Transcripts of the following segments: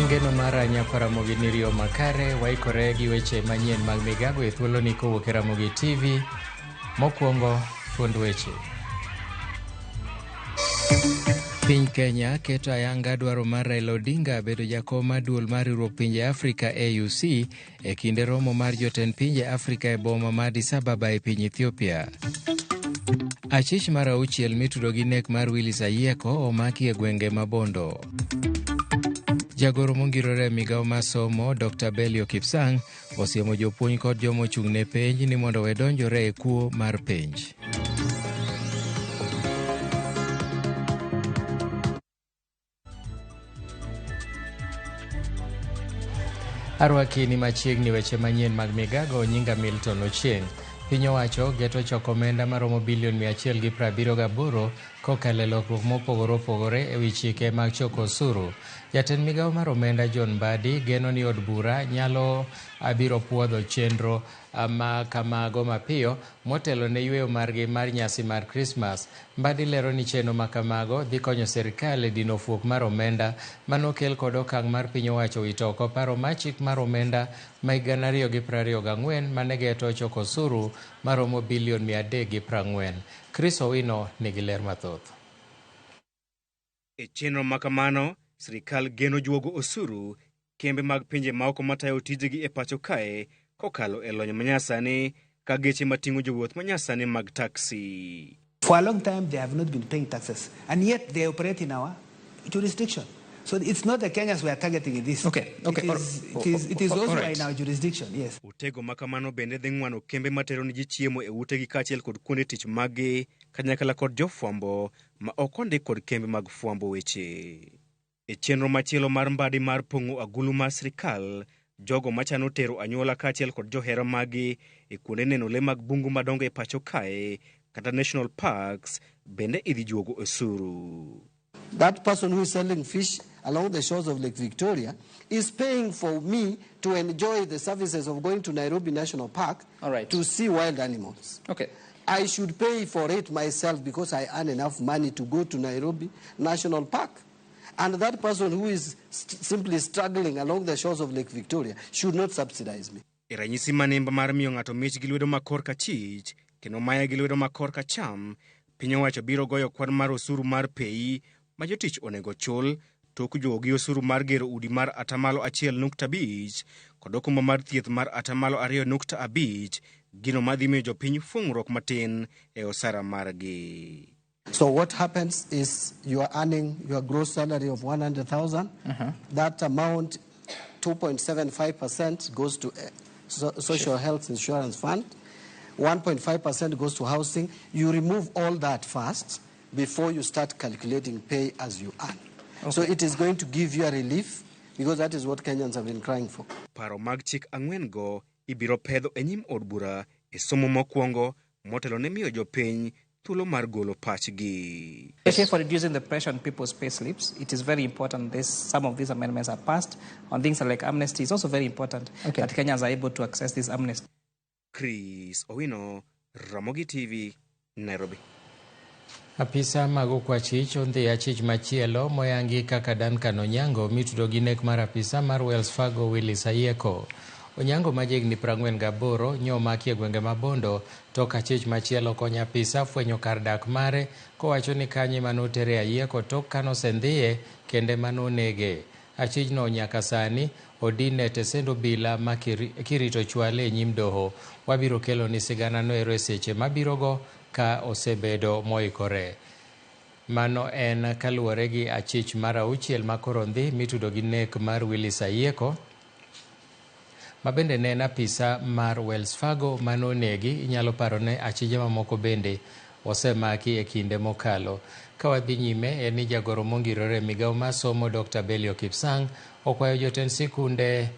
En geno mara Nyakwaramogi ni riyo makare waikore gi weche manyien mag migago e thuoloni kowuok e Ramogi TV. Mokwongo, thuond weche. Piny Kenya keto ayanga dwaro mar Raila Odinga bedo jakom mar duol mar riwruok pinje Afrika AUC e kinde romo mar jotend pinje Afrika e boma ma Addis Ababa e piny Ethiopia. Achich mar auchiel mitudo gi nek mar Willis Ayieko omaki e gwenge ma Bondo. Jagoro mongirore e migawo mar somo Dr. Belio Kipsang osiemo jopuonj kod joma ochung' ne penj ni mondo we donjore e kuo mar penj. Arwaki ni machiegni weche manyien mag migago nyinga Milton Ochieng. Piny owacho geto choko omenda maromo bilion 178 kokalo e lokruok mopogore opogore e wi chike mag choko osuru. Jatend migawo mar omenda John Mbadi geno ni od bura nyalo biro puodho chenro ma kamago mapiyo motelo ne yweyo margi mar nyasi mar Krismas. Mbadi lero ni chenro ma kamago dhi konyo sirkal e dino fuok mar omenda manokel kod okang' mar piny owacho wito oko paro mar chik mar omenda ma higa 2024 mane geto choko osuru maromo bilion 340. Chris Owino nigi ler mathoth. E chenro ma kamano, sirkal geno juogo osuru kembe mag pinje maoko matayo tijegi e pacho kae kokalo e lony manyasani ka geche mating'o jowuoth manyasani mag taxi. For a long time, they have not been paying taxes, and yet they operate in our jurisdiction. So it's not the Kenyans we are targeting in this. It is those who are in our jurisdiction, yes. Utego ma kamano bende dhi ng'wano kembe matero ne ji chiemo e utegi kaachiel kod kuonde tich maggi kanyakla kod jofwambo ma ok ondik kod kembe mag fwambo weche. E chenro machielo mar Mbadi mar pong'o agulu mar sirkal, jogo machano tero anyuola kaachiel kod johera maggi e kuonde neno le mag bungu madongo e pacho kae kata national parks bende idhi juogo osuru. That person who is selling fish along the shores of Lake Victoria is paying for me to enjoy the services of going to Nairobi National Park to see wild animals. I should pay for it myself because I earn enough money to go to Nairobi National Park. And that person who is simply struggling along the shores of Lake Victoria should not subsidize me. E ranyisi manimba mar miyo ng'ato mich gi lwedo ma korka chich kendo maye gi lwedo ma korka cham, piny owacho biro goyo kwan mar osuru mar pei ma jotich onego chul tok juogo gi osuru mar gero udi mar 1.5% kod okumba mar thieth mar 2.5%, gino madhi miyo jopiny fung'ruok matin e osara margi. So what happens is you are earning your gross salary of 100,000. That amount, 2.75% goes to Social Health Insurance Fund. 1.5% goes to housing. You remove all that first before you start calculating pay as you earn. So it is going to give you a relief because that is what Kenyans have been crying for. Paro mag chik ang'wen go ibiro pedho e nyim od bura e somo mokwongo motelo ne miyo jopiny thuolo mar golo pachgi. Especially for reducing the pressure on people's pay slips, it is very important this some of these amendments are passed. On things like amnesty, it's also very important that Kenyans are able to access this amnesty. Chris Owino, Ramogi TV, Nairobi. Apisa mag okwachich ondhi achich machielo moyangi kaka Duncan Onyango mitudo gi nek mar apisa mar Wells Fargo Willis Ayieko. Onyango ma jahigni 48 nyo omaki e gwenge ma Bondo tok achich machielo konyo apisa fwenyo kar dak mare kowacho ni kanyo ema notere Ayieko tok kanosendhiye kende manonege. Achijno nyaka sani odin e tesend obila ma kirito chwale e nyim doho. Wabiro kelo ni sigana noero e seche mabirogo ka osebedo moikore. Mano en kaluwore gi achich mar auchiel ma koro ndhi mitudo gi nek mar Willis Ayieko ma bende ne en apisa mar Wells Fargo manonegi. Inyalo paro ne achije mamoko bende osemaki e kinde mokalo. Ka wadhi nyime en ni jagoro mongirore e migawo mar somo Dr. Belio Kipsang okwayo jotend sikunde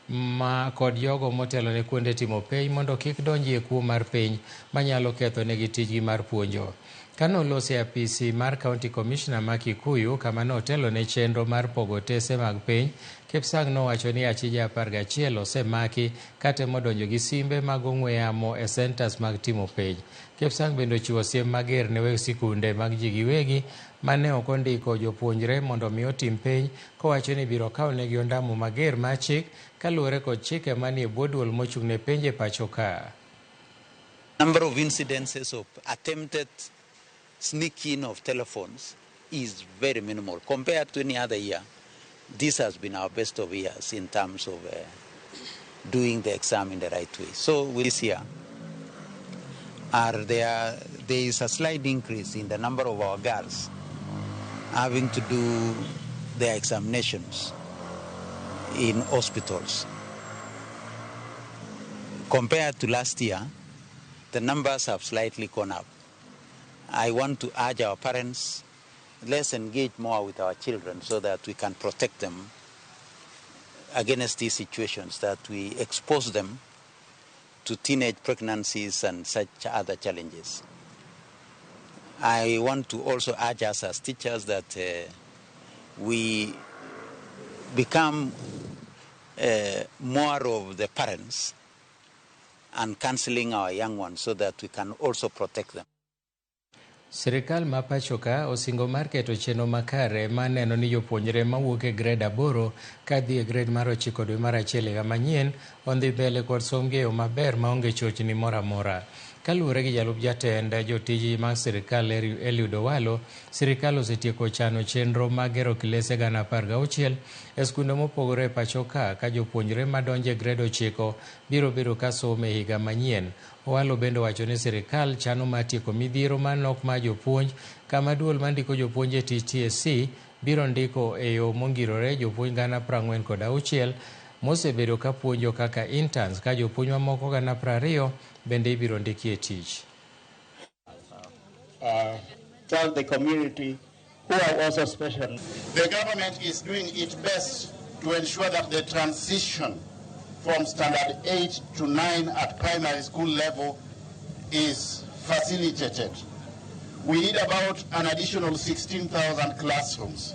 ma kod jogo motelo ne kuonde timo penj mondo kik donji e kuo mar penj manyalo ketho negi tijgi mar puonjo. Kane oloso e apisi mar County Commissioner ma Kikuyu kama notelo ne chenro mar pogo otese mag penj, Kipsang nowacho ni achije 11 osemaki katemo donjo gi simbe mag ong'we yamo e centers mag timo penj. Kipsang bende ochiwo siem mager ne weg sikunde mag ji giwegi mane ok ondiko jopuonjre mondo mi otim penj kowacho ni biro kawnegi ondamo mager mar chik kaluwore kod chike manie bwo duol mochung' ne penj e pacho ka. Number of incidences of attempted sneaking of telephones is very minimal compared to any other year. This has been our best of years in terms of doing the exam in the right way. So this year, there is a slight increase in the number of our girls having to do their examinations in hospitals. Compared to last year, the numbers have slightly gone up. I want to urge our parents, let's engage more with our children so that we can protect them against these situations, that we expose them to teenage pregnancies and such other challenges. I want to also urge us as teachers that we become more of the parents and counseling our young ones so that we can also protect them. Sirikal ma pacho ka osingo mar keto chenro makare mar neno ni jopuonjre mawuok e grade 8 kadhi e grade mar 9 dwe mar 1 higa manyien odhi mbele kod sombgi e yo maber maonge chochni moro amora. Kaluwore gi jalup jatend jotije mag sirikal Eliud Owalo, sirikal osetieko chano chenro mag gero kilese 16,000 e skunde mopogore e pacho ka ka jopuonjre madonjo e grade 9 biro bedo ka somo e higa manyien. Owalo bende owacho ni sirikal chano mar tieko midhiero mar nok mar jopuonj kama duol mandiko jopuonj e tich TSC biro ndiko e yo mongirore jopuonj 46,000 mosebedo ka puonjo kaka interns ka jopuonj mamoko 20,000 bende ibiro ndiki e tich. Tell the community who are also special. The government is doing its best to ensure that the transition from standard 8 to 9 at primary school level is facilitated. We need about an additional 16,000 classrooms,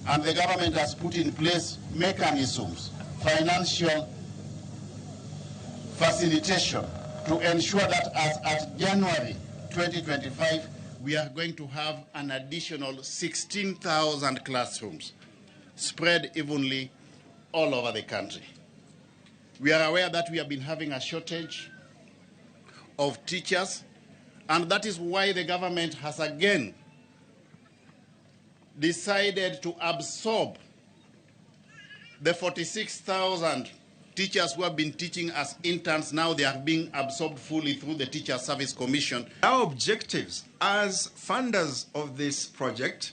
and the government has put in place mechanisms, financial facilitation to ensure that as at January 2025, we are going to have an additional 16,000 classrooms spread evenly all over the country. We are aware that we have been having a shortage of teachers, and that is why the government has again decided to absorb the 46,000 teachers who have been teaching as interns. Now they are being absorbed fully through the Teacher Service Commission. Our objectives as funders of this project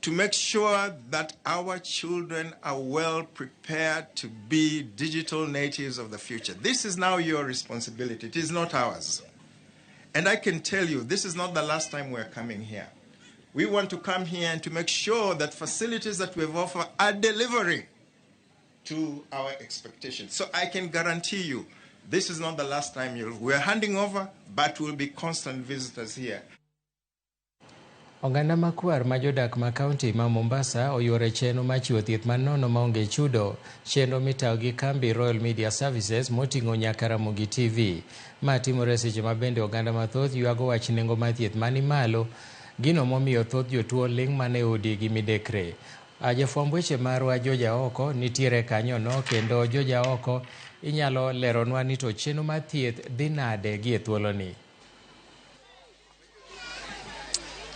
to make sure that our children are well prepared to be digital natives of the future. This is now your responsibility. It is not ours. And I can tell you, this is not the last time we're coming here. We want to come here and to make sure that facilities that we've offered are delivering to our expectations. So I can guarantee you, this is not the last time we're handing over, but we'll be constant visitors here. Oganda makwar ma jodak ma kaunti ma Mombasa oyuore chenro mar chiwo thieth manono maonge chudo, chenro mitayo gi kambi Royal Media Services moting'o nyaka Ramogi TV. Ma timore seche ma bende oganda mathoth ywago wach nengo mar thieth mani malo, gino momiyo thoth jotuo ling' mana e udi gi midekre. Jafwamb weche marwa Joja Oko nitiere kanyono kendo Joja Oko inyalo leronwa ni to chenro mar thieth dhi nade gi e thuoloni.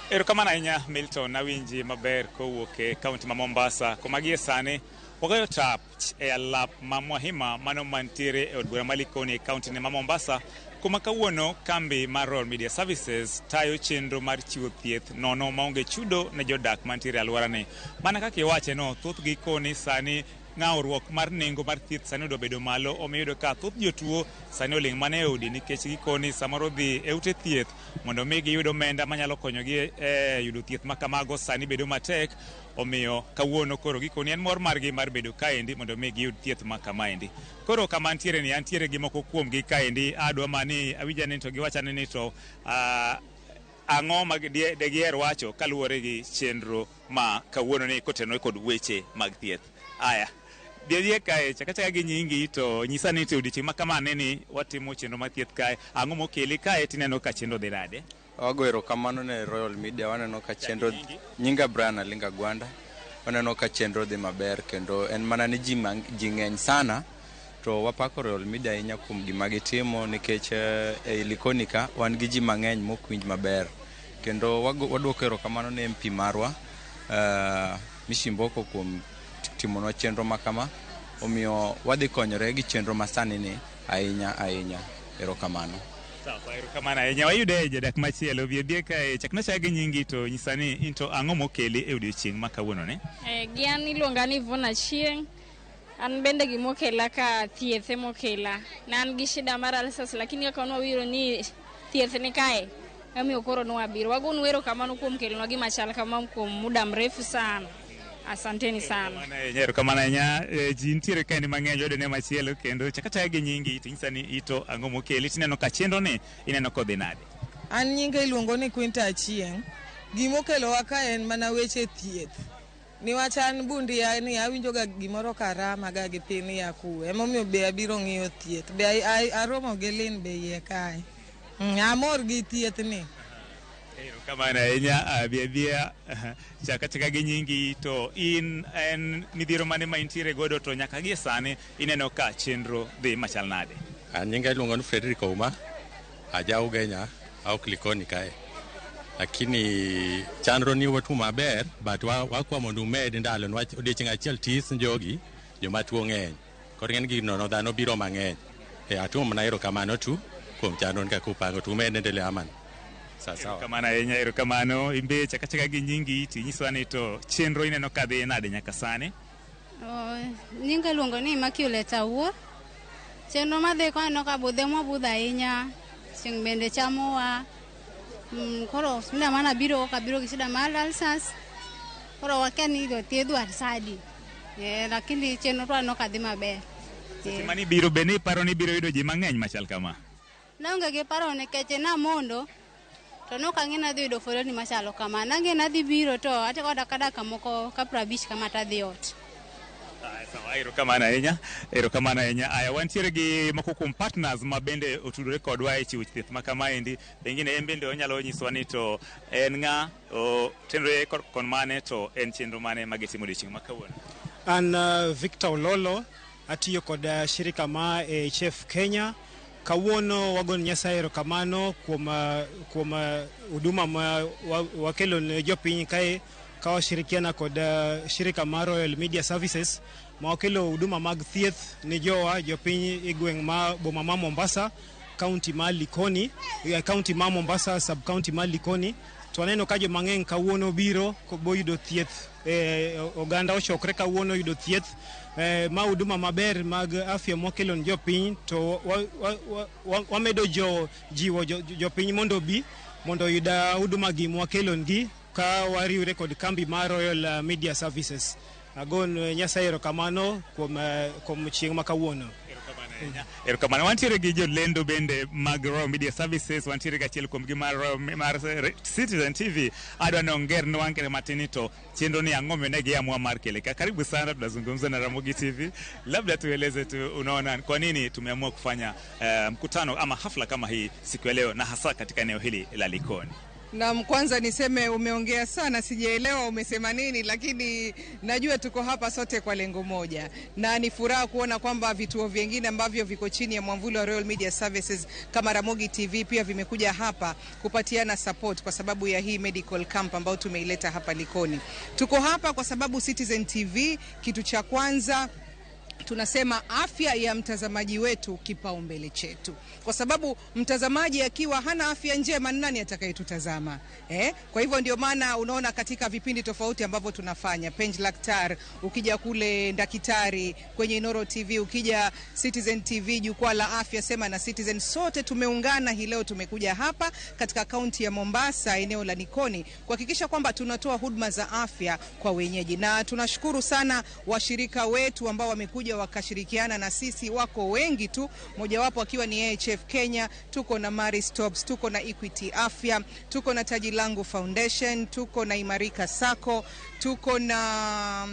Erokamano ahinya Milton, awinji maber kowuok e kaunti ma Mombasa. Kuma gie sani wagoyo tap e alap ma Mwahima mano mantiere e od bura ma Likoni e kaunti ma Mombasa, kuma kawuono kambi mar Royal Media Services tayo chenro mar chiwo thieth nono maonge chudo ne jodak mantiere e alworani. Mana kaka iwache no, thothgi koni sani ng'awruok mar nengo mar thieth sani odwa bedo malo, omiyo iyudo ka thoth jotuo sani oling' mana e udi nikech gikoni samoro dhi e ute thieth mondo mi giyud omenda manyalo konyogi e yudo thieth ma kamago sani bedo matek. Omiyo kawuono koro gikoni en mor margi mar bedo kaendi mondo mi giyud thieth ma kamaendi. Koro kama antiere ni antiere gi moko kuomgi kaendi, adwa mani awinja ni to giwachane ni to ang'o ma degiher wacho kaluwore gi chenro ma kawuono ni kotenore kod weche mag thieth. Aya, Dhiye kae, chaka gi nyingi to nyisa ni to odiochieng' ma kama ni watimo chenro mar thieth kae, ang'o mokeli kae tineno ka chenro dhi nade? Wago erokamano ne Royal Media, waneno ka chenro nyinga Brian Alinga Gwanda. Waneno ka chenro dhi maber kendo en mana ni ji ng'eny sana to wapako Royal Media ahinya kuom gima gitimo nikech e Likoni ka wan gi ji mang'eny mok winj maber. Kendo waduoko erokamano ne MP marwa Mishimboko kuom timonwa chenro ma kama, omiyo wadhi konyore gi chenro masani ni ahinya ahinya. Erokamano. Sawa, erokamano ahinya. Wayude jadak machielo bi kae, chakna chaka gi nyingi to nyisa ni into ang'o mokeli e odiochieng' ma kawuono ni? Gi an iluonga ni Yvonne Achieng'. An bende gimokela ka thieth emokela. Ne an gi shida mar ulcers lakini kaka nwawinjo ni thieth ni kae, emomiyo koro nwabiro. Wagonu erokamano kuom kelonwa gima chal kama kuom muda mrefu sana. Asanteni sana. Erokamano ahinya. Ji nitiere kaendi mang'eny, wayudo ne machielo kendo chaka chaka gi nyingi to nyisa ni ito ang'o mokeli tineno ka chenro ni ineno kodhi nade? An nyinga iluongo ni Quinta Achieng'. Gimokelowa ka en mana weche thieth. Niwach an bundia ni awinjoga gimoro karama ga gi piny ya kuwe. Emomiyo be abiro ng'iyo thieth. Be aromo gi Lin be iye kae. Amor gi thieth ni. Erokamano ahinya. Bia chaka chaka gi nyingi to in en midhiero mane ma intiere godo to nyaka gie sani ineno ka chenro dhi machal nade? Nyinga iluongo ni Frederick Ouma, aja Ugenya, aok Likoni kae. Lakini chenro ni watu maber, but wakwa mondo umed ndalo niwach odiochieng' achiel tis jogi joma tuo ng'eny. Koro ing'e ni gino dhano biro mang'eny. Atumo mana erokamano tu kuom chenro ni kaka upango to umed endelea amani. Sawa. Erokamano ahinya, erokamano. Imbe chaka chaka gi nyingi to inyiswa ni to chenro ineno ka dhi nade nyaka sani? Nyinga iluongo ni Immaculate Awuor. Chenro madhi ko aneno ka budhe mwabudho ahinya, chieng' bende chamowa. Koro shida mana biro ok abiro gi shida mar ulcers. Koro wakia ni idhi thiedhwa sadi. Lakini chenro to aneno ka dhi maber. Seche mani biro be niparo ni ibiro yudo ji mang'eny machal kama? Naonge gi paro nikech namondo to nok ang'e ni adhi yudo foleni machalo kama. Nang'e ni adhi biro to ateko dakika moko ka 50 kama tadhi ot. Sawa, erokamano ahinya, erokamano ahinya. Aya, wantiere gi moko kuom partners ma bende otudore kodwa e chiwo thieth ma kamaendi. Pengine en bende onyalo nyisowa ni to en ng'a, otenore kon mane to en chenro mane ma gitimo odiochieng' ma kawuono? An Victor Ololo, atiyo kod shirika ma AHF Kenya. Kawuono wagon Nyasaye erokamano kuom huduma ma wakelo ne jopiny kae ka washirikiana kod shirika mar Royal Media Services ma wakelo huduma mag thieth ne jowa jopiny e gweng' ma boma ma Mombasa, county ma Likoni, county ma Mombasa, sub county ma Likoni. To waneno ka joma ng'eny kawuono biro boyudo thieth, oganda ochokre kawuono yudo thieth ma huduma maber mag afya mwakelo ne jopiny to wamedo jiwo jopiny mondo bi mondo oyud huduma gi mwakelo negi ka wariwre kod kambi mar Royal Media Services. Agon Nyasaye erokamano kuom chieng' ma kawuono. Erokamano. Wantiere gi jolendo bende mag Royal Media Services, wantiere gachiel kuom gi mar Citizen TV. Adwa ni ongernwa ngere matin to chenro ni ang'o momiyo ne giamua mar kele ka. Karibu sana, tunazungumza na Ramogi TV. Labda tueleze tu, unaona kwa nini tumeamua kufanya mkutano ama hafla kama hii siku ya leo na hasa katika eneo hili la Likoni? Naam, kwanza niseme umeongea sana, sijaelewa umesema nini, lakini najua tuko hapa sote kwa lengo moja. Na ni furaha kuona kwamba vituo vingine ambavyo viko chini ya mwamvuli wa Royal Media Services kama Ramogi TV pia vimekuja hapa kupatiana support kwa sababu ya hii medical camp ambayo tumeileta hapa Likoni. Tuko hapa kwa sababu Citizen TV, kitu cha kwanza tunasema afya ya mtazamaji wetu kipaumbele chetu. Kwa sababu mtazamaji akiwa hana afya njema, nani atakayetutazama? Kwa hivyo ndio maana unaona katika vipindi tofauti ambavyo tunafanya, Penj Laktar, ukija kule Ndakitari, kwenye Inoro TV, ukija Citizen TV, Jukwaa la Afya, Sema na Citizen, sote tumeungana hii leo, tumekuja hapa katika kaunti ya Mombasa, eneo la Likoni, kuhakikisha kwamba tunatoa huduma za afya kwa wenyeji. Na tunashukuru sana washirika wetu ambao wamekuja wakashirikiana na sisi, wako wengi tu, mojawapo akiwa ni AHF Kenya, tuko na Marie Stopes, tuko na Equity Afya, tuko na Taji Langu Foundation, tuko na Imarika Sacco, tuko na,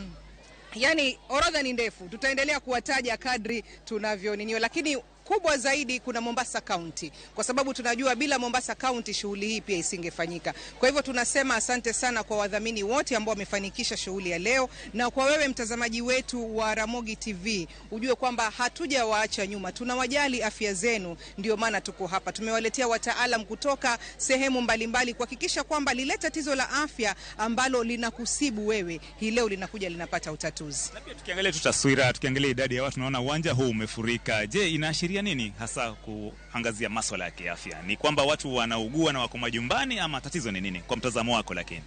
yani orodha ni ndefu, tutaendelea kuwataja kadri tunavyo ninio, lakini Kubwa zaidi kuna Mombasa County, kwa sababu tunajua bila Mombasa County shughuli hii pia isingefanyika. Kwa hivyo tunasema asante sana kwa wadhamini wote ambao wamefanikisha shughuli ya leo, na kwa wewe mtazamaji wetu wa Ramogi TV, ujue kwamba hatujawaacha nyuma, tunawajali afya zenu, ndio maana tuko hapa. Tumewaletea wataalam kutoka sehemu mbalimbali kuhakikisha kwamba lile tatizo la afya ambalo linakusibu wewe hii leo linakuja linapata utatuzi. Na pia tukiangalia tu taswira, tukiangalia idadi ya watu, tunaona uwanja huu umefurika. Je, inaashiria nini hasa kuangazia masuala ya kiafya? Ni kwamba watu wanaugua na wako majumbani, ama tatizo ni nini kwa mtazamo wako? Lakini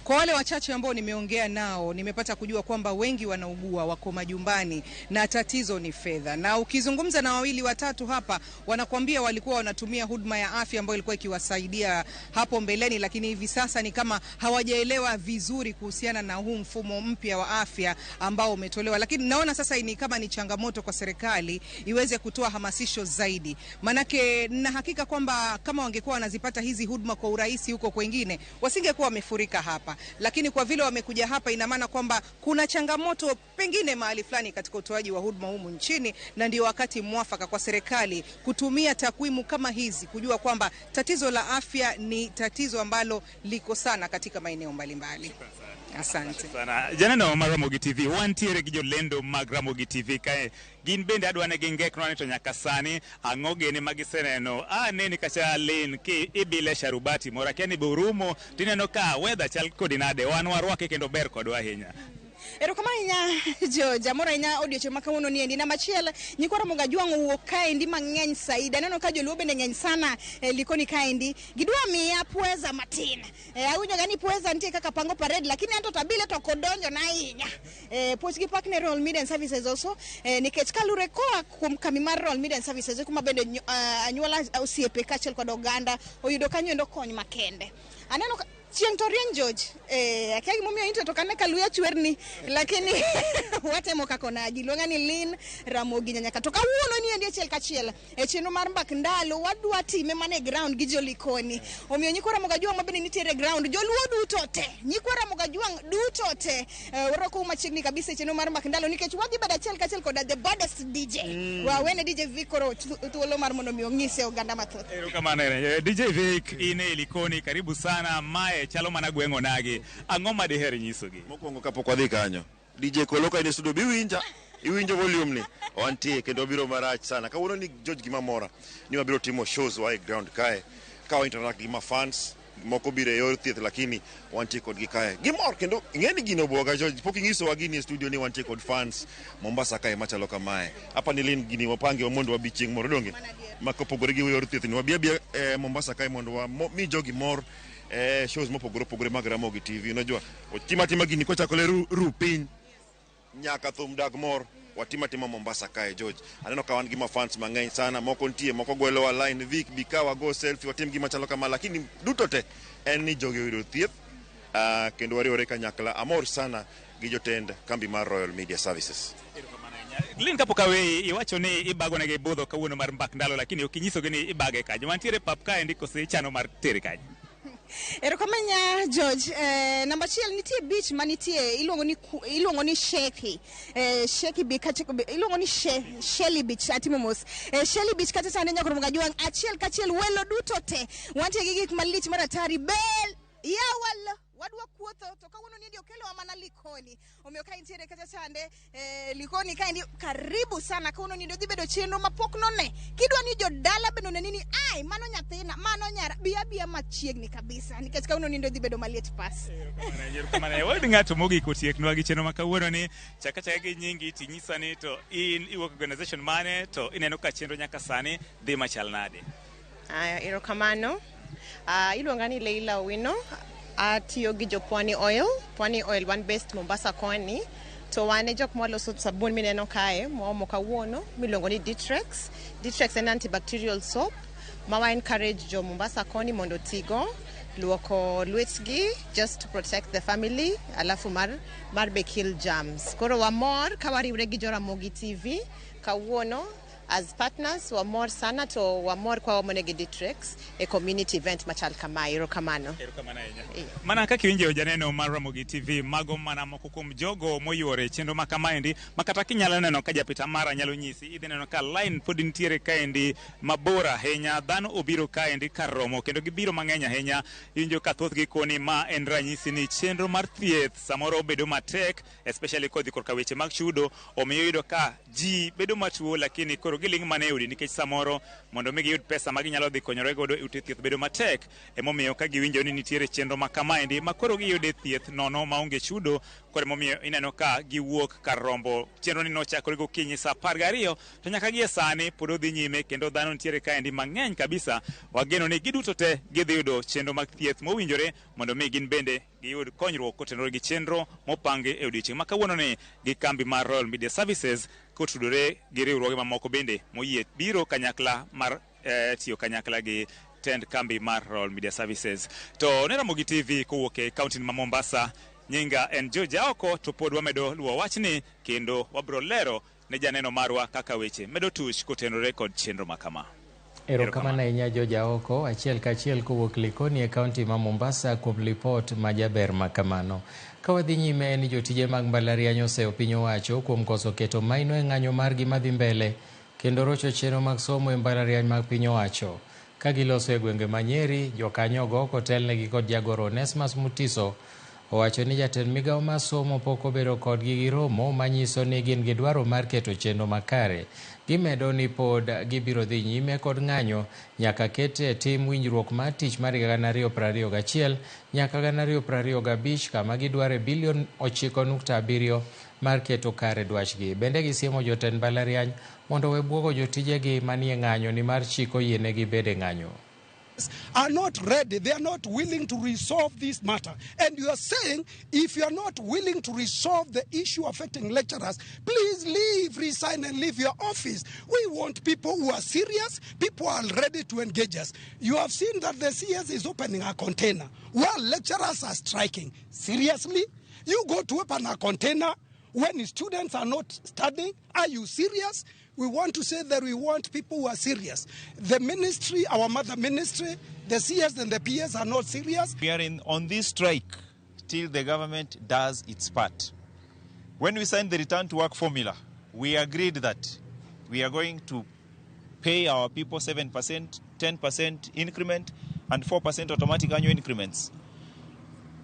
kwa wale wachache ambao nimeongea nao, nimepata kujua kwamba wengi wanaugua, wako majumbani na tatizo ni fedha. Na ukizungumza na wawili watatu hapa, wanakuambia walikuwa wanatumia huduma ya afya ambayo ilikuwa ikiwasaidia hapo mbeleni, lakini hivi sasa ni kama hawajaelewa vizuri kuhusiana na huu mfumo mpya wa afya ambao umetolewa. Lakini naona sasa ni kama ni changamoto kwa serikali iweze kutoa hamasisho zaidi, manake na hakika kwamba kama wangekuwa wanazipata hizi huduma kwa urahisi huko kwengine, wasingekuwa wamefurika hapa. Lakini kwa vile wamekuja hapa, ina maana kwamba kuna changamoto pengine mahali fulani katika utoaji wa huduma humu nchini, na ndio wakati mwafaka kwa serikali kutumia takwimu kama hizi kujua kwamba tatizo la afya ni tatizo ambalo liko sana katika maeneo mbalimbali. Asante sana. Janeno mar Ramogi TV, wantiere gi jolendo mag Ramogi TV kae. Gin bende adwa ne gingeknwa ni to nyaka sani ang'o gene ma giseneno. Aneni kacha Lin ki ibile sharubati moro, akia ni be urumo tineno ka weather chal kodi nade, wan warwake kendo ber kodwa ahinya. Erokamano ahinya George, amor ahinya odiochieng' ma kawuono ni endi. Namba achiel, nyikwa Ramogi Ajwang' owuok kaendi mang'eny saidi. Aneno ka joluo bende ng'eny sana e Likoni kaendi. Gidwa miya pweza matin. Awinjo ga ni pweza nitie kaka pango parade, lakini anto tabile to ok odonjo na ahinya. Puoch gi pak ne Royal Media and Services also, nikech kalure koa kuom kambi mar Royal Media and Services kuma bende anyuola, osiepe kaachiel kod oganda oyudo kanyo endo kony makende. Aneno chieng' to rieny George, akia gimomiyo into to kane ka luya chwerni, lakini watemo kaka onagi. Luonga ni Lynn Ramogi Nyanyaka. To kawuono ni endi achiel kachiel e chenro mar Mbak Ndalo wadwa time mana e ground gi jolikoni. Omiyo nyikwa Ramogi Ajwang' mabende nitiere e ground, joluo duto te, nyikwa Ramogi Ajwang' duto te, warwakou machiegni kabisa e chenro mar Mbak Ndalo nikech wadhi bedo achiel kachiel koda the baddest DJ. Wawene DJ Vic koro thuolo mar mondo mi ong'ise oganda mathoth. Erokamano. DJ Vic, in e Likoni, karibu sana. Mae chalo mana gweng' onagi. Ang'o ma diher nyisogi? Mokwongo kapok wadhi kanyo, DJ Kolo ka in e studio biwinja, iwinjo volume ni wantie kendo wabiro marach sana. Kawuono ni George gima mora ni wabiro timo shows wa e ground kae ka wa interact gi ma fans moko biro e yor thieth, lakini wantie kodgi kae gimor kendo ing'e ni gino obwoga George, pok inyisowa gini e studio ni wantie kod fans Mombasa kae machalo kamae. Hapa ni Lynn gini wapange mondo wabi chieng' moro donge ma kopogore gi yor thieth ni wabi abia Mombasa kae mondo wa mi jogi mor shows mopogore opogore mag Ramogi TV. Unajua otima tima gini kochakore ru piny nyaka thum dag mor watima tima Mombasa kae George. Aneno ka wan gi mafans mang'eny sana, moko nitie, moko gwelowa line Vic bi ka wago selfie watim gima chalo kama, lakini duto te en ni jogi oyudo thieth kendo wariwore kanyakla. Amor sana gi jotend kambi mar Royal Media Services. Lynn, kapok aweyi, iwacho ni ibago negi budho kawuono mar Mbak Ndalo, lakini ok inyisogi ni ibage kanyo. Wantiere pap kaendi kose ichano mar tere kanyo? Erokamano George. Namba achiel nitie beach manitie iluongo ni Sheki. Sheki Beach kacha iluongo ni Shelly Beach atimo mos. Shelly Beach kata sani nyaka Ramogi Ajwang' achiel kachiel welo duto te. Wantie gi gik malich mar atari bel yawal wadwa kuotho to kawuono ni okelowa mana Likoni. Omiyo ka intiere kata chande Likoni kaendi karibu sana. Kawuono ni dhi bedo chenro mapok none. Kidwa ni jodala bende one ni ai mano nyathina mano nyara biya biya machiegni kabisa nikech kawuono ni dhi bedo maliet pas. Erokamano. Wayud ng'ato mogik otieknwa gi chenro ma kawuono ni chak achaka gi nyingi tinyisa ni to in iwuok organization mane to ineno ka chenro nyaka sani dhi machal nade? Aya, erokamano. Iluonga ni Leila Owino. Atiyo gi jo Pwani Oil. Pwani Oil wan based Mombasa koni. To wan e jok mwaloso sabun mineno kae mwaomo kawuono miluongo ni Ditrex. Ditrex en antibacterial soap ma wa encourage jo Mombasa koni mondo otigo luoko lwetgi just to protect the family, alafu mar be kill germs. Koro wamor ka wariwre gi jo Ramogi TV kawuono. As partners wamor sana to wamor kwa wamonegi Ditrex e community event machal kama. Erokamano. Erokamano ahinya. Mana kaka iwinjo janeno mar Ramogi TV, mago mana moko kuom jogo moyuore chenro ma kamaendi, ma kata kinyalo neno ka japita mara nyalo nyisi, idhi neno ka line pod nitiere kaendi mabor ahinya, dhano obiro kaendi kar romo kendo gibiro mang'eny ahinya. Iwinjo ka thothgi koni ma en ranyisi ni chenro mar thieth samoro bedo matek, especially kodhi korka weche mag chudo, omiyo iyudo ka ji bedo matuo lakini koro giling' mana e udi nikech samoro mondo mi giyud pesa ma ginyalo dhi konyore godo e ute thieth bedo matek. Emomiyo ka giwinjo ni nitiere chenro ma kamaendi ma koro giyude thieth nono maonge chudo, koro emomiyo ineno ka giwuok kar rombo. Chenro ni nochakore gokinyi saa 12 to nyaka gie sani pod odhi nyime kendo dhano nitiere kaendi mang'eny kabisa. Wageno ni giduto te gidhi yudo chenro mag thieth mowinjore mondo mi gin bende giyud konyruok kotenore gi chenro mopangi e odiochieng' ma kawuono ni gi kambi mar Royal Media Services kotudore gi riwruoge mamoko bende moyie biro kanyakla mar tiyo kanyakla gi tend kambi mar Royal Media Services. To ne Ramogi TV kowuok e kaunti ma Mombasa, nyinga en George Aoko, to pod wamedo luwo wachni kendo wabiro lero ne janeno marwa kaka weche medo tuch kotenore kod chenro ma kama. Erokamano ahinya George Aoko, achiel kachiel kowuok Likoni e kaunti ma Mombasa kuom lipot ma jaber ma kamano. Ka wadhi nyime ni jotije mag mbalariany oseyo piny owacho kuom koso keto maino e ng'anyo margi madhi mbele kendo rocho chenro mag somo e mbalariany mag piny owacho. Ka giloso e gwenge ma Nyeri, jokanyogo kotelnegi kod jagoro Onesmus Mutiso owacho ni jatend migawo mar somo pok obedo kodgi gi romo manyiso ni gin gi dwaro mar keto chenro makare. Gimedo ni pod gibiro dhi nyime kod ng'anyo nyaka ket e tim winjruok mar tich mar higa 2021 nyaka 2025 kama gidware bilion 9.7 mar keto kare dwachgi. Bende gisiemo jotend mbalariany mondo owe buogo jotijegi manie ng'anyo nimar chik oyienegi bedo e ng'anyo. Are not ready, they are not willing to resolve this matter. And you are saying, if you are not willing to resolve the issue affecting lecturers, please leave, resign and leave your office. We want people who are serious, people who are ready to engage us. You have seen that the CS is opening a container while lecturers are striking. Seriously? You go to open a container when students are not studying? Are you serious? We want to say that we want people who are serious. The ministry, our mother ministry, the CS and the PS are not serious. We are on this strike till the government does its part. When we signed the return to work formula, we agreed that we are going to pay our people 7%, 10% increment, and 4% automatic annual increments.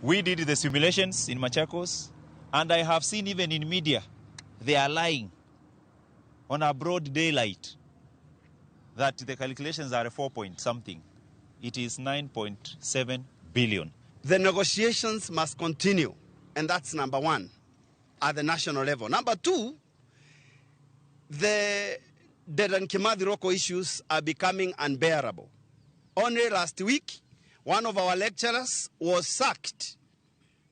We did the simulations in Machakos, and I have seen even in media, they are lying on a broad daylight that the calculations are 4 point something. It is 9.7 billion. The negotiations must continue, and that's number one, at the national level. Number two, the Dedan Kimathi Roko issues are becoming unbearable. Only last week, one of our lecturers was sacked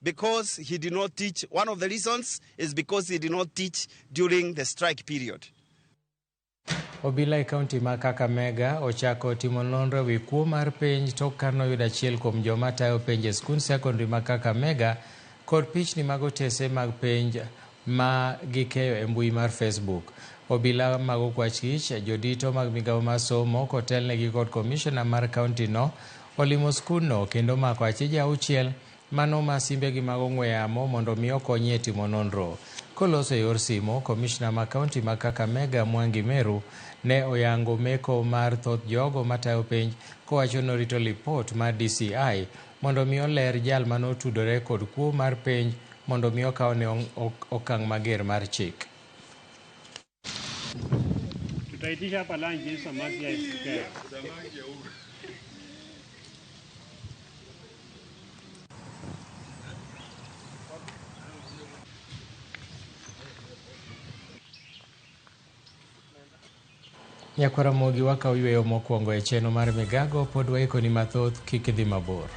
because he did not teach. One of the reasons is because he did not teach during the strike period. Obila e kaunti ma Kakamega ochako timo nonro ewi kuo mar penj tok ka noyudo achiel kuom joma tayo penj e skund sekondari ma Kakamega kod pichni mag otese mag penj ma gikeyo e mbui mar Facebook. Obila mag okwach kich, jodito mag migawo mar somo kotelnegi kod komishona mar kaunti no olimo skundno kendo mako achije 6 mano ma simbegi mag ong'we yamo mondo mi okonyi e timo nonro. Koloso e yor simo, komishna ma kaunti ma Kakamega Mwangi Meru ne oyango meko mar thoth jogo matayo penj kowacho norito lipot mar DCI mondo mi oler jal manotudore kod kuo mar penj mondo mi okawne okang' mager mar chik. Tutaitisha hapa lunch samaki ya Nyakwaramogi wakaw yweyo mokwongo e chenro mar Migago pod waikoni mathoth kik idhi mabor.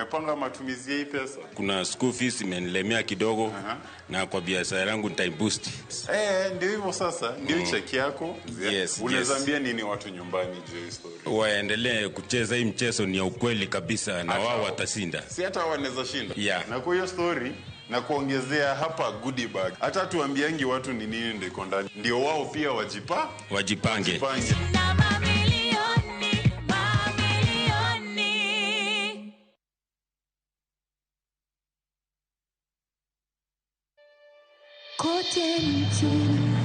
Umepanga matumizi ya hii pesa? Kuna school fees imenilemea kidogo. Na kwa biashara yangu nitaiboost. Ndio hivyo sasa, ndio cheki yako. Yes, Unaweza yes. ambia nini watu nyumbani juu ya hii story? Waendelee kucheza hii mchezo, ni ya ukweli kabisa na wao watashinda. Si hata wanaweza shinda. Yeah. Na kwa hiyo story na kuongezea hapa goodie bag. Hata tuambiangi watu ni nini ndio iko ndani. Ndio wao pia Wajipange. wajipange. Kote nchini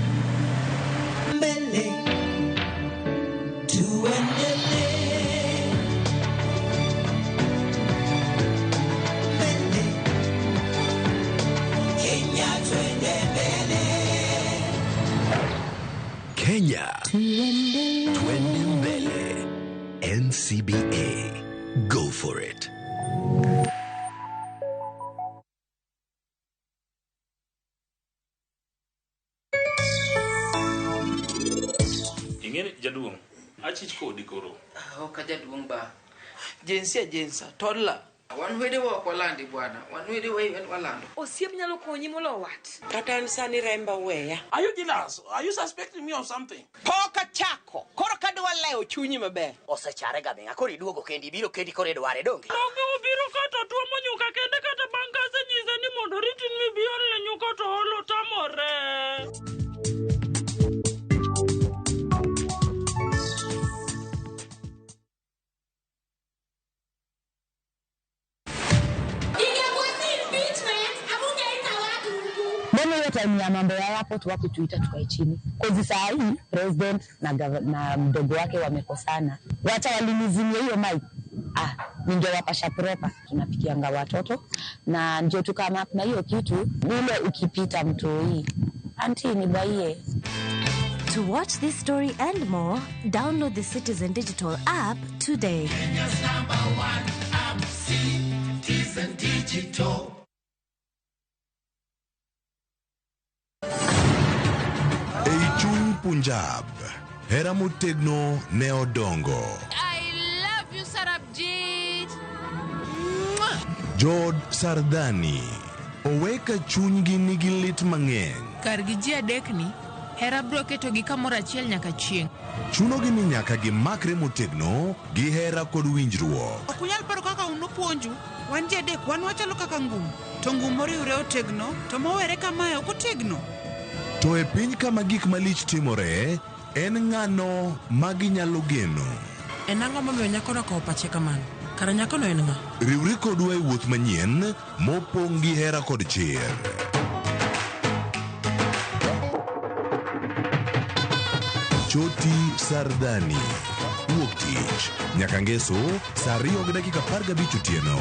mbele tuendelee mbele Kenya twende mbele Kenya twende mbele. NCBA. Go for it. Ing'eni jaduong', achich kodi koro. Ok ajaduong' ba. Jinsia jinsa, toddler. Wan wedewa ok walandi bwana. Wan wedewa walando. Osiep nyalo konyi molo wat. Kata an sani remba weya. Are you jealous? Are you suspecting me of something? Pok achako. Koro kadwa lewo chunyi maber. Osechare gaming'a koro iduogo kendi ibiro kendi koro idware donge. Donge obiro kata tuomo nyuka kende kata bang' kasenyise ni mondo oritin mi bi olne nyuka to olo tamore. Mbona hiyo time ya mambo ya airport wakutuita tukae chini? Kozi saa hii president na mdogo wake wamekosana, wacha walinizimia hiyo mic. Ningewapasha proper. Tunapikianga watoto na ndio tukama na hiyo kitu ile ukipita mtoi anti nibaie. To watch this story and more, download the Citizen Digital app today. Kenya's number one app, Citizen Digital. Ei chuny Punjab, hera motegno ne odongo. I love you, Sarabjit. Jod Sardani oweka chunygi nigi lit mang'eny. Kargi ji adekni, hera biro ketogi kamoro achiel nyaka chieng'. Chunogi ni nyaka gimakre motegno gi hera kod winjruok. Ok unyal paro kaka un upuonju, wan ji adek wan wachalo kaka ngum, to ngum moriwre otegno, to mowere kamae ok otegno. To e piny kama gik malich timore, en ng'ano ma ginyalo geno? En ang'o momiyo nyakono okawo pache kamano? Kara nyakono en ng'a? Riwri kodwa e wuoth manyien mopong' gi hera kod chir. Choti Sardani. Wuok tich nyaka ngeso saa 2:15 otieno.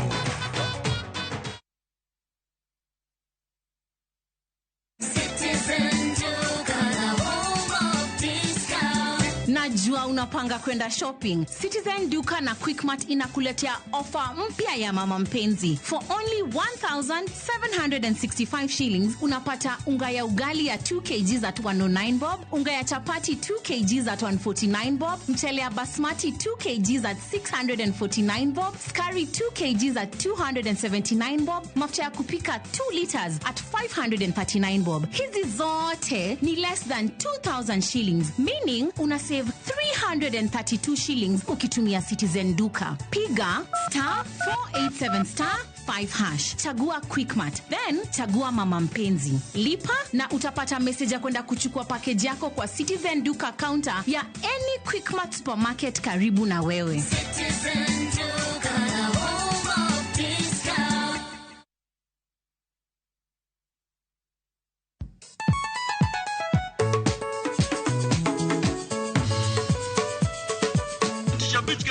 Najua unapanga kwenda shopping. Citizen Duka na Quickmart inakuletea ofa mpya ya mama mpenzi. For only 1,765 shillings unapata unga ya ugali ya 2 kg at 109 bob, unga ya chapati 2 kg at 149 bob, mchele ya basmati 2 kg at 649 bob, skari 2 kg at 279 bob, mafuta ya kupika 2 liters at 539 bob. Hizi zote ni less than 2,000 shillings, meaning una save 332 shillings ukitumia Citizen Duka. Piga star 487 star 5 hash. Chagua Quickmart, then chagua mama mpenzi. Lipa na utapata message ya kwenda kuchukua package yako kwa Citizen Duka counter ya any Quickmart supermarket karibu na wewe. Citizen Duka, the home of discount.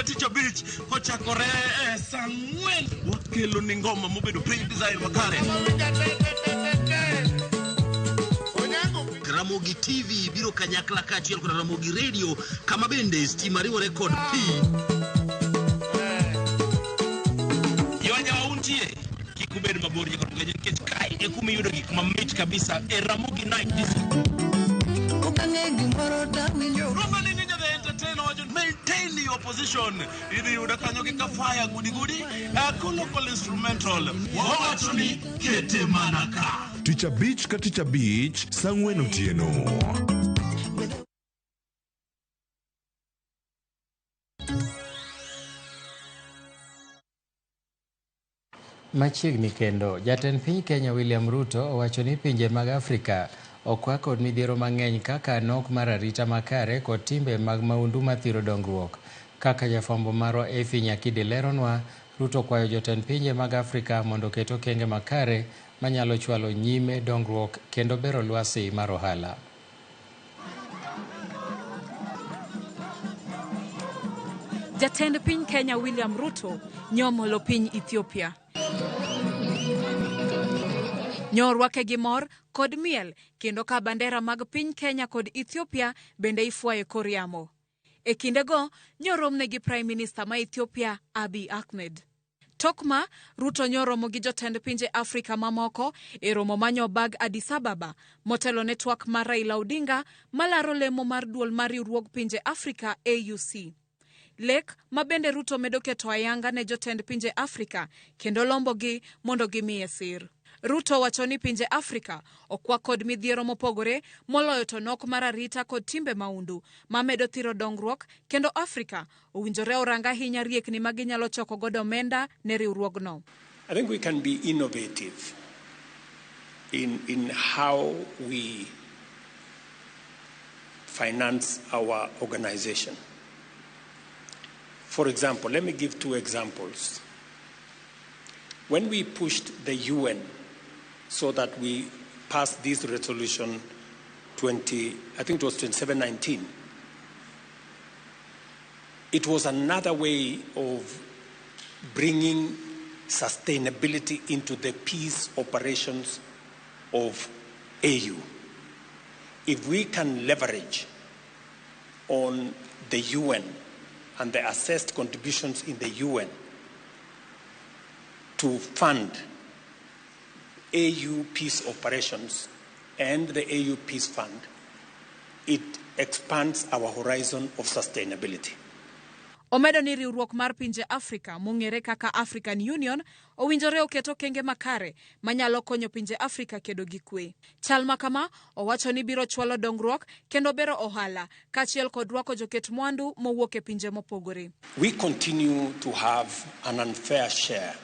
Tich abich kochakore saa 4 wakelo ni ngoma mobedo pre-design makare. Ramogi TV biro kanyakla kaachiel kod Ramogi Radio kama bende stima riwore kod pi. Yonya untie kik ubed mabor nyaka tugenya nikech kae e kuma iyudo gik mamit kabisa e Ramogi Night Disco. Okang'e gimoro tawinjo. Rumba ni Ninja the Entertainer. Maintain owacho maintain your position. Idhi yuda kanyo gi Kafaya gudi gudi. Local instrumental. Wawacho ni kete mana ka. Tich abich ka tich abich saa ang'wen otieno. Machiegni kendo, jatend piny Kenya William Ruto owacho ni pinje mag Afrika okwa kod midhiero mang'eny kaka nok mar arita makare kod timbe mag maundu mathiro dongruok. Kaka jafwambo marwa Effie Nyakidi leronwa, Ruto kwayo jotend pinje mag Afrika mondo oket okenge makare manyalo chwalo nyime dongruok kendo bero lwasi mar ohala. Jatend piny Kenya William Ruto nyomolo piny Ethiopia. Nyorwake gi mor kod miel kendo ka bandera mag piny Kenya kod Ethiopia bende ifwayo e kor yamo. E kindego, nyoromne gi Prime Minister ma Ethiopia Abiy Ahmed. Tok ma, Ruto nyoromo gi jotend pinje Afrika mamoko e romo manyobag Addis Ababa motelo ne twak mar Raila Odinga malaro lemo mar duol mar riwruog pinje Afrika AUC. Lek ma bende Ruto medo keto ayanga ne jotend pinje Afrika kendo lombogi mondo gimiye sir. Ruto wacho ni pinje Afrika okwa kod midhiero mopogore moloyo to nok mar arita kod timbe maundu mamedo thiro dongruok kendo Afrika owinjore orang ahinya riekni ma ginyalo choko godo omenda ne riwruogno. I think we can be innovative in how we finance our organization. For example, let me give two examples. When we pushed the UN so that we passed this resolution 20, I think it was 2719, it was another way of bringing sustainability into the peace operations of AU. If we can leverage on the UN and the assessed contributions in the UN to fund AU peace operations and the AU Peace Fund, it expands our horizon of sustainability. Omedo ni riwruok mar pinje Afrika mong'ere kaka African Union owinjore oket okenge makare manyalo konyo pinje Afrika kedo gi kwe. Chal ma kama owacho ni biro chwalo dongruok kendo bero ohala kaachiel kod rwako joket mwandu mowuok e pinje mopogore. We continue to have an unfair share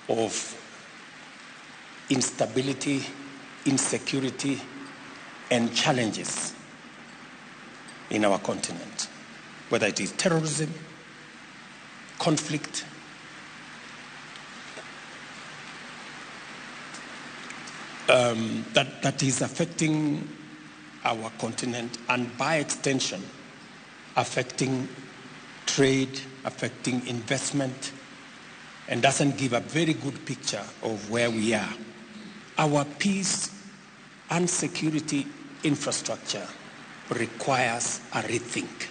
of instability, insecurity, and challenges in our continent, whether it is terrorism, conflict, that is affecting our continent and by extension affecting trade, affecting investment, and doesn't give a very good picture of where we are. Our peace and security infrastructure requires a rethink.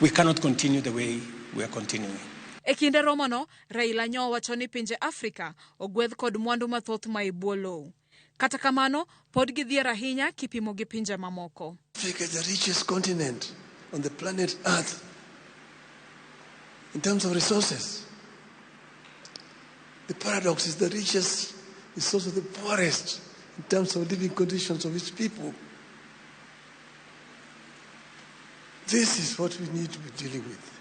We cannot continue the way we are continuing. E kinde romono, Raila nyo owacho ni pinje Afrika ogwedh kod mwandu mathoth ma e bwo lowo. Kata kamano, pod gidhier ahinya kipimo gi pinje mamoko. Africa is the richest continent on the planet Earth in terms of resources. The paradox is the richest is also the poorest in terms of living conditions of its people. This is what we need to be dealing with.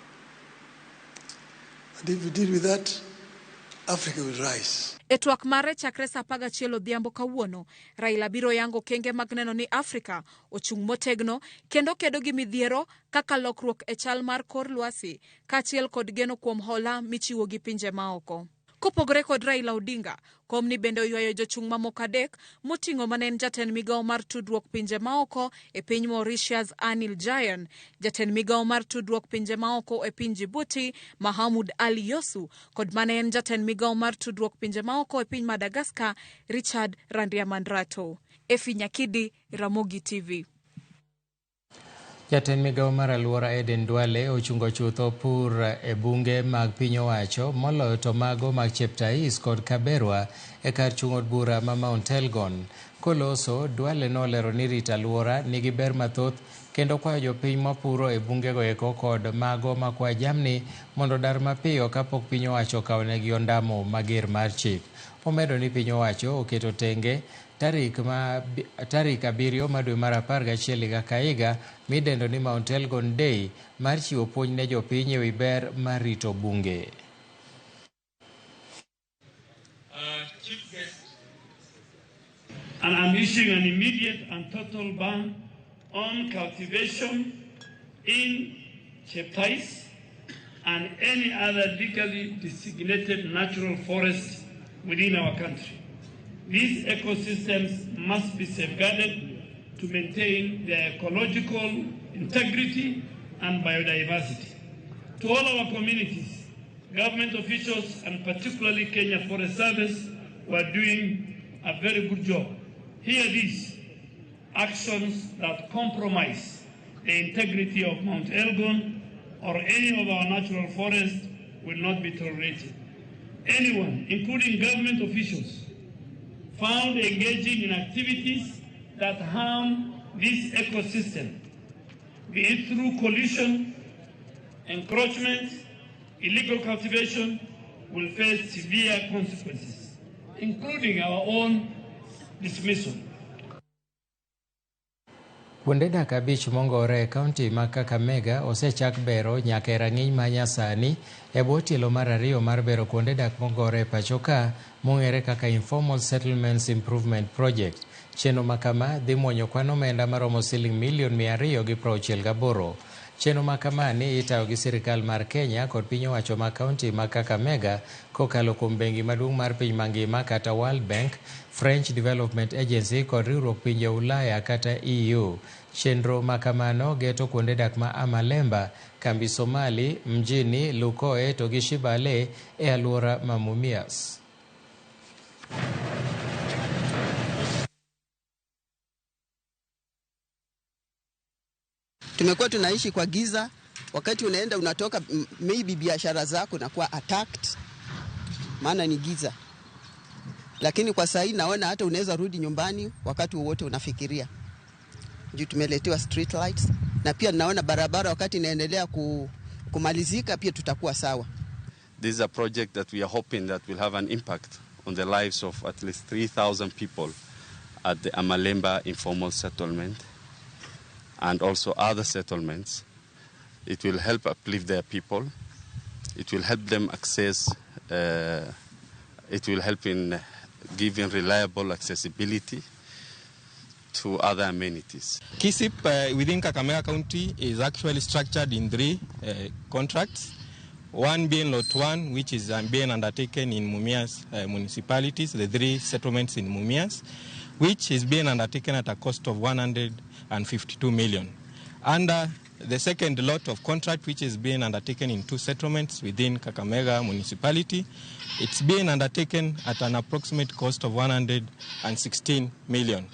And if we deal with that, Africa will rise. E twak mare chakre saa 11 odhiambo kawuono, Raila biro yango okenge mag neno ni Afrika ochung' motegno kendo kedo gi midhiero kaka lokruok e chal mar kor lwasi kaachiel kod geno kuom hola michiwo gi pinje maoko. Kopogore kod Raila Odinga, komni bende oywayo jochung' mamoko adek moting'o mane en jatend migawo mar tudruok pinje maoko e piny Mauritius Anil Jayan, jatend migawo mar tudruok pinje maoko e piny Djibouti Mahamud Ali Youssouf kod mane en jatend migawo mar tudruok pinje maoko e piny Madagascar Richard Randriamandrato. Effie Nyakidi, Ramogi TV. Jatend migawo mar alwora Eden Duale ochungo chutho pur e bunge mag piny owacho moloyo to mago mag Cheptais kod Kaberwa e kar chung' od bura ma Mount Elgon. Koloso, Duale nolero ni rito alwora nigi ber mathoth kendo kwayo jopiny mapuro e bungego eko kod mago makwa jamni mondo odar mapiyo kapok piny owacho okawonegi ondamo mager mar chik. Omedo ni piny owacho oketo tenge tarik 7 ma dwe mar 11 higa ka higa midendo ni Mount Elgon Day mar chiwo puonj ne jopiny ewi ber mar rito bunge. And I'm issuing an immediate and total ban on cultivation in Cheptais and any other legally designated natural forest within our country. These ecosystems must be safeguarded to maintain their ecological integrity and biodiversity. To all our communities, government officials, and particularly Kenya Forest Service, who are doing a very good job. Hear these actions that compromise the integrity of Mount Elgon or any of our natural forests will not be tolerated. Anyone, including government officials, found engaging in activities that harm this ecosystem, be it through collision, encroachment, illegal cultivation, will face severe consequences, including our own dismissal. Kuonde dak 5 mongore e kaunti ma Kakamega osechak bero nyaka e rang'iny ma nyasani e bwo tielo mar 2 mar bero kuonde dak mongore e pacho ka mong'ere kaka Informal Settlements Improvement Project. Chenro ma kama dhi muonyo kwan omenda maromo siling milion 268. Chenro ma kama ni itayo gi sirikal mar Kenya kod piny owacho ma kaunti ma Kakamega kokalo kuom bengi maduong' mar piny mangima kata World Bank, French Development Agency kod riwruok pinje Ulaya kata EU. Chenro ma kamano geto kuonde dak ma Amalemba, Kambi Somali, Mjini, Lukoe to gi Shibale e alwora ma Mumias. Tumekuwa tunaishi kwa giza, wakati unaenda unatoka maybe biashara zako na kuwa attacked, maana ni giza. Lakini kwa sasa naona hata unaweza rudi nyumbani wakati wowote unafikiria. Juu tumeletewa street lights na pia naona barabara wakati inaendelea kumalizika pia tutakuwa sawa. This is a project that we are hoping that will have an impact on the lives of at least 3,000 people at the Amalemba informal settlement and also other settlements. It will help uplift their people. It will help them access, it will help in giving reliable accessibility to other amenities. KISIP within Kakamega County is actually structured in 3 contracts. One being Lot 1, which is being undertaken in Mumias municipalities, the 3 settlements in Mumias, which is being undertaken at a cost of 152 million. Under the second lot of contract, which is being undertaken in 2 settlements within Kakamega municipality, it's being undertaken at an approximate cost of 116 million.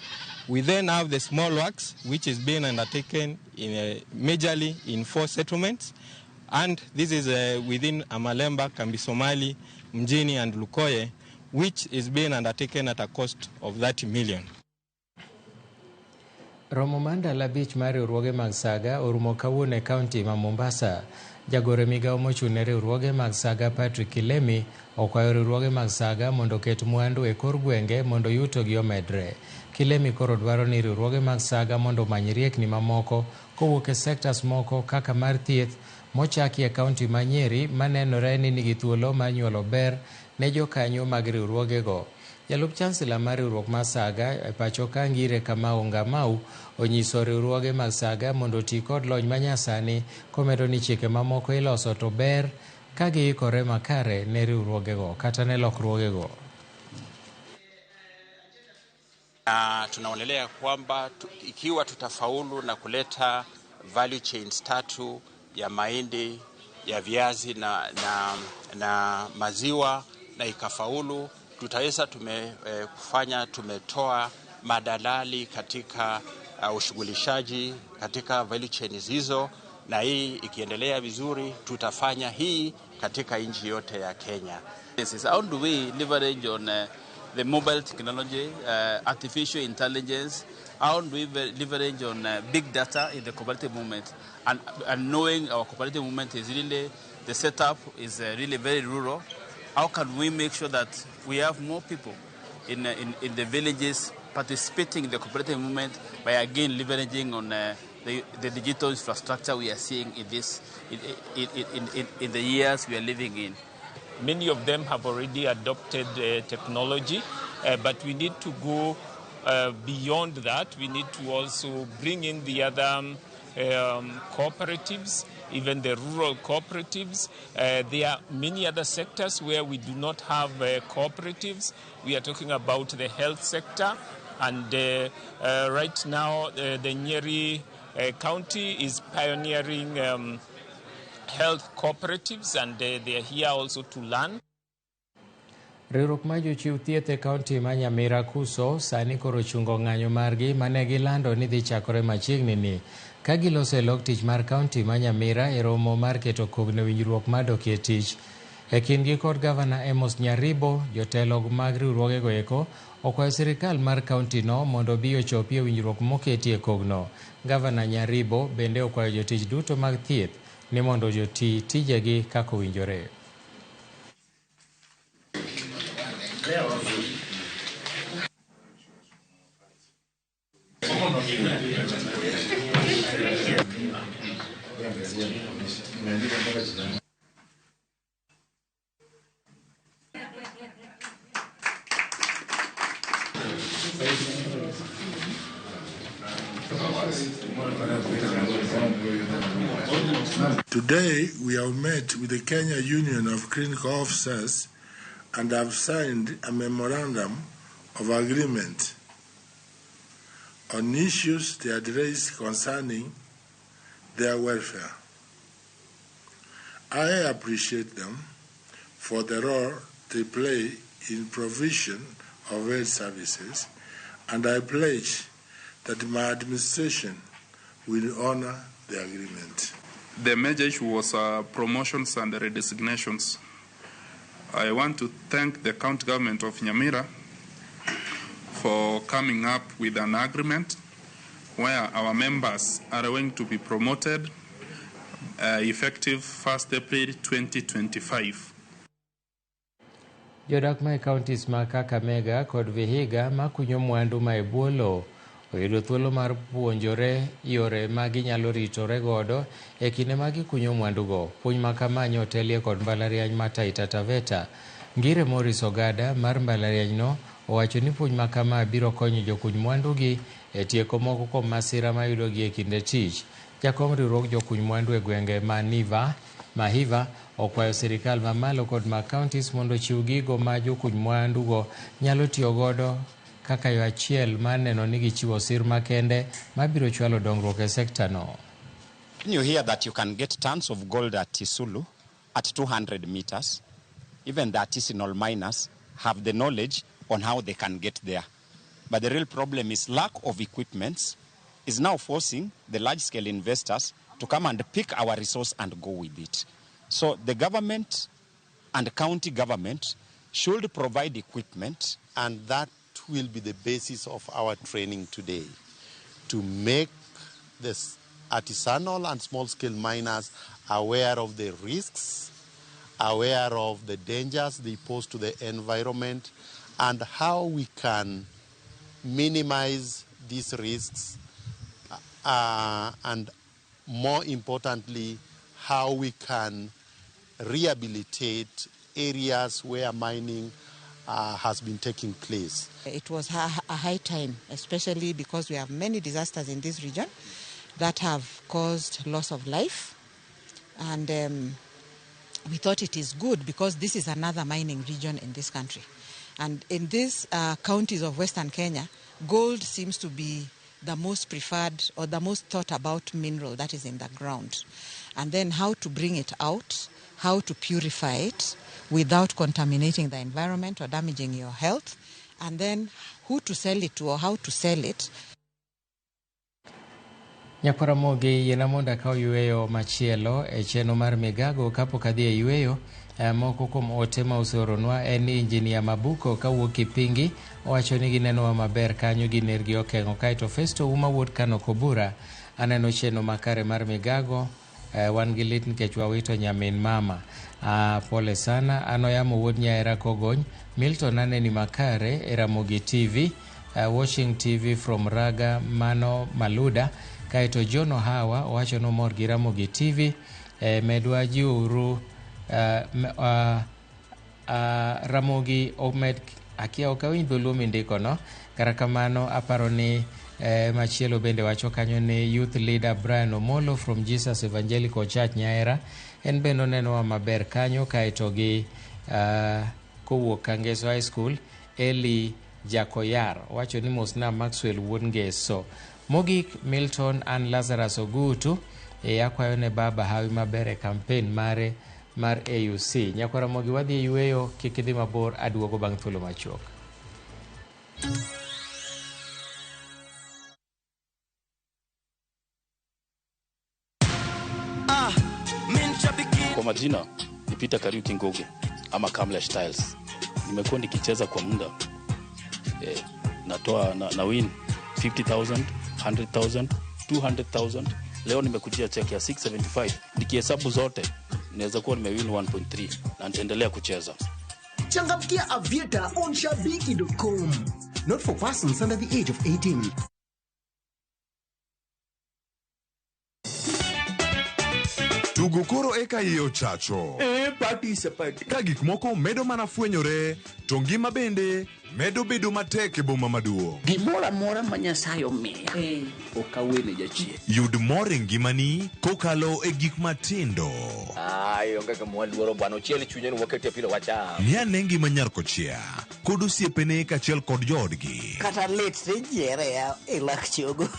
We then have the small works, which is being undertaken in, majorly in 4 settlements, and this is within Amalemba, Kambi Somali, Mjini and Lukoye, which is being undertaken at a cost of 30 million. Romo mandala 5 mar riwruoge mag saga orumo kawuono e kaunti ma Mombasa. Jagoro migao mochung' ne riwruoge mag saga Patrick Kilemi okwayo riwruoge mag saga mondo oket mwandu e kor gwenge mondo yutogi omedre. Kilemi koro dwaro ni riwruoge mag saga mondo omany riekni mamoko kowuok e sectors moko kaka mar thieth mochaki e kaunti ma Nyeri manenore ni nigi thuolo mar nyuolo ber ne jokanyo mag riwruogego. Jalup chancellor mar riwruok mar saga e pacho ka Ngire Kamau Ngamau onyiso riwruoge mag saga mondo oti kod lony manyasani komedo ni chike mamoko iloso to ber ka giikore makare ne riwruogego kata ne lokruogego. Tunaonelea kwamba ikiwa tutafaulu na kuleta value chains 3 ya mahindi, ya viazi na maziwa na ikafaulu, tutaweza tumetoa madalali katika ushughulishaji katika value chains hizo, na hii ikiendelea vizuri tutafanya hii katika nchi yote ya Kenya. This is how do we leverage on the mobile technology, artificial intelligence, how do we leverage on big data in the cooperative movement? And knowing our cooperative movement is really, the setup is really very rural. How can we make sure that we have more people in the villages participating in the cooperative movement by again leveraging on the digital infrastructure we are seeing in this in the years we are living in. Many of them have already adopted technology, but we need to go beyond that. We need to also bring in the other cooperatives, even the rural cooperatives. There are many other sectors where we do not have cooperatives. We are talking about the health sector, and right now the Nyeri County is pioneering health cooperatives, and they are here also to learn. Riwruok mar jochiw thieth e kaunti ma Nyamira Kuso sani koro chungo ng'anyo margi mane gilando ni dhi chakore machiegni ni ka giloso e lok tich mar kaunti ma Nyamira e romo mar keto kogno winjruok mar dok e tich. E kindgi kod gavana Amos Nyaribo, jotelo mag riwruogego eko okwayo sirikal mar kaunti no mondo obi ochopi e winjruok moketi e kogno. Gavana Nyaribo bende okwayo jotich duto mag thieth ni mondo joti tijegi kaka owinjore. Today, we have met with the Kenya Union of Clinical Officers and have signed a memorandum of agreement on issues they had raised concerning their welfare. I appreciate them for the role they play in provision of health services, and I pledge that my administration will honor the agreement. The major issue was promotions and redesignations. I want to thank the county government of Nyamira for coming up with an agreement where our members are going to be promoted effective 1st April 2025. Jodak ma e counties ma Kakamega kod Vihiga makunyo mwandu ma e bwo lowo oyudo thuolo mar puonjore yore ma ginyalo ritore godo e kinde ma gikunyo mwandugo. Puonj ma kama otelie kod mbalariany ma Taita Taveta. Ngire Morris Ogada mar mbalarianyno owacho ni puonj ma kama biro konyo jokuny mwandugi e tieko moko kuom masira mayudogi e kinde tich. Jakom riwruog jokuny mwandu e gwenge ma Niva Mahiva okwayo sirikal mamalo kod mag counties mondo ochiw gigo ma jokuny mwandugo nyalo tiyo godo kaka yo achiel mar neno ni gichiwo sir makende mabiro chwalo dongruok e sekta no. When you hear that you can get tons of gold at Isulu at 200 meters, even the artisanal miners have the knowledge on how they can get there. But the real problem is lack of equipment is now forcing the large-scale investors to come and pick our resource and go with it. So the government and county government should provide equipment. And that will be the basis of our training today, to make the artisanal and small-scale miners aware of the risks, aware of the dangers they pose to the environment, and how we can minimize these risks, and more importantly, how we can rehabilitate areas where mining has been taking place. It was a high time, especially because we have many disasters in this region that have caused loss of life. And we thought it is good because this is another mining region in this country. And in these counties of Western Kenya, gold seems to be the most preferred or the most thought about mineral that is in the ground. And then how to bring it out, how to purify it without contaminating the environment or damaging your health, and then who to sell it to or how to sell it. Nyakwaramogi, yiena mondo akaw yweyo machielo e chenro mar Migago kapok adhi e yweyo. Moko kuom ote ma useoronwa en ni Injinia Mabuko kawuok Kipingi owacho ni ginenowa maber kanyo gi nergi okeng'o. Kaeto Festo Uma wuod Kano Kobura aneno chenro makare mar Migago. Wan gi lit nikech wawito nyamin mama. Pole sana. An Oyamo wuod Nyaera Kogony. Milton aneni makare e Ramogi TV. Watching TV from Raga mano Maluda. Kaeto John Ohawa owacho nomor gi Ramogi TV. Medwa jiuru Ramogi omed akia ok awinj dholuo mindiko no. Kata kamano aparo ni machielo bende wacho kanyo ni youth leader Brian Omolo from Jesus Evangelical Church Nyaera en bende onenowa maber kanyo. Kaeto gi kowuok Kangeso High School Eli Jakoyar wacho ni mosna Maxwell wuod Ngeso. Mogik Milton an Lazarus Ogutu akwayo ne baba hawi maber e campaign mare mar AUC. Nyakwaramogi wadhi e yweyo, kik idhi mabor, aduogo bang' thuolo machuok. Kwa majina ni Peter Kariuki Ngugi ama Kamlesh Tiles. Nimekuwa nikicheza kwa muda natoa na win 50,000, 100,000, 200,000. Leo nimekujia check ya 675. Nikihesabu zote naweza kuwa nimewin 1.3 na nitaendelea kucheza. Changamkia Aviator on shabiki.com. Not for persons under the age of 18. Tugo koro eka iye ochacho. Participate. Ka gik moko medo mana fwenyore, to ngima bende medo bedo matek e boma maduong'. Gimoro amora ma Nyasaye omiya, ok awene jachien. Yud mor e ngimani kokalo e gik matindo. Ai, onge kama waluoro bwana, ochiel chunye ni wakete apilo wacham. Ng'i ane ngima nyar kochia kod osiepene kaachiel kod joodgi. Kata lit tinyiere ya e lak chogo.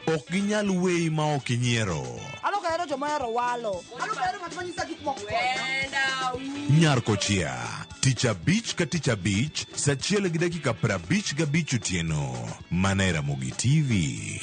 Ok ginyal weyi ma ok inyiero. Ano kahero joma ohero walo. Ano kahero ng'at ma nyisa gik moko. Nyar kochia tich abich ka tich abich saa 1:55 otieno mana e Ramogi TV.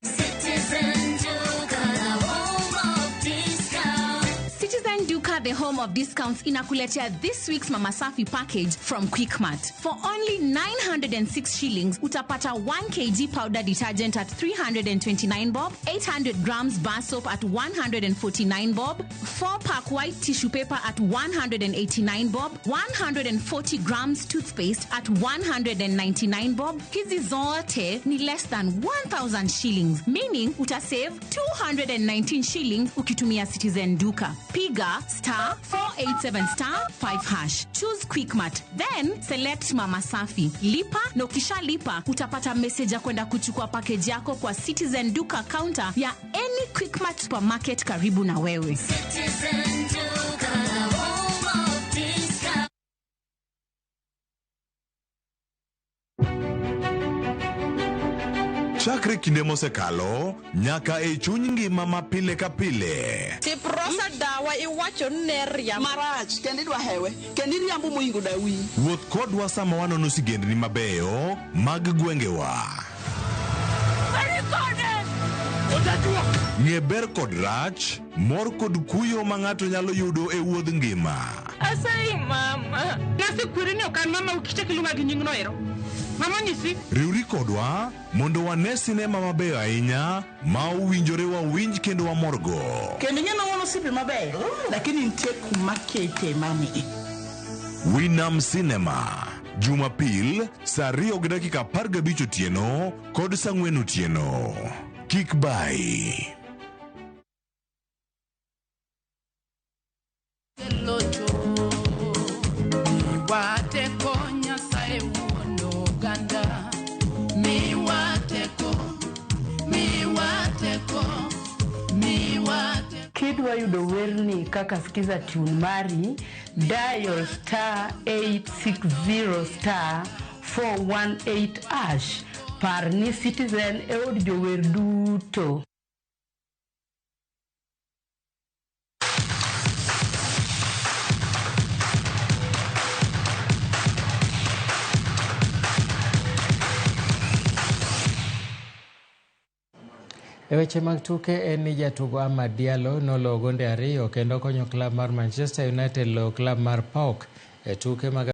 Citizen Duka, the home of discounts. Citizen Duka, the home of discounts, inakuletea this week's Mama Safi package from Quickmart. For only 906 shillings, utapata 1 kg powder detergent at 329 bob, 800 grams bar soap at 149 bob, 4-pack white tissue paper at 189 bob, 140 grams toothpaste at 199 bob. Hizi zote ni less than 1000 shillings, meaning utasave 219 shillings ukitumia Citizen Duka. Piga star 487 star 5 hash. Choose Quickmart, then select Mama Safi. Lipa na ukishalipa utapata message ya kwenda kuchukua package yako kwa Citizen Duka counter ya any Quickmart supermarket karibu na wewe. Citizen Duka, the home of discounts. Chakre kinde mosekalo nyaka e chuny ngima ma pile ka pile. Tiprosa dawa iwacho ni ne riambo. Marach kendo idwa hewe kendo iriambo moingo dawi. Wuoth kodwa sama wanono sigendni mabeyo mag gwengewa. Ng'e ber kod rach, mor kod kuyo ma ng'ato nyalo yudo e wuodh ngima. Asayi mama. Nasekweri ni ok an mama ukichak iluonga gi nyingno ero. Mama nyisi. Riwri kodwa mondo wane sinema mabeyo ahinya ma owinjore wawinj kendo wamorgo. Kendo ing'e ni wan osiepe mabeyo, lakini nitie kuma kete mani. Winam Cinema, Jumapil saa 2:15 otieno kod saa 4 otieno. Kik bai. Wateko Nyasaye wuon oganda, mi wateko, mi wateko, mi wateko. Kidwa yudo werni kaka skiza tune mari, dial star 860 star 418 hash. Par ni Citizen e od jower duto. E weche mag tuke en ni jatugo Amad Diallo noloyo gonde 2 kendo konyo klab mar Manchester United loyo klab mar PAOK e tuke mag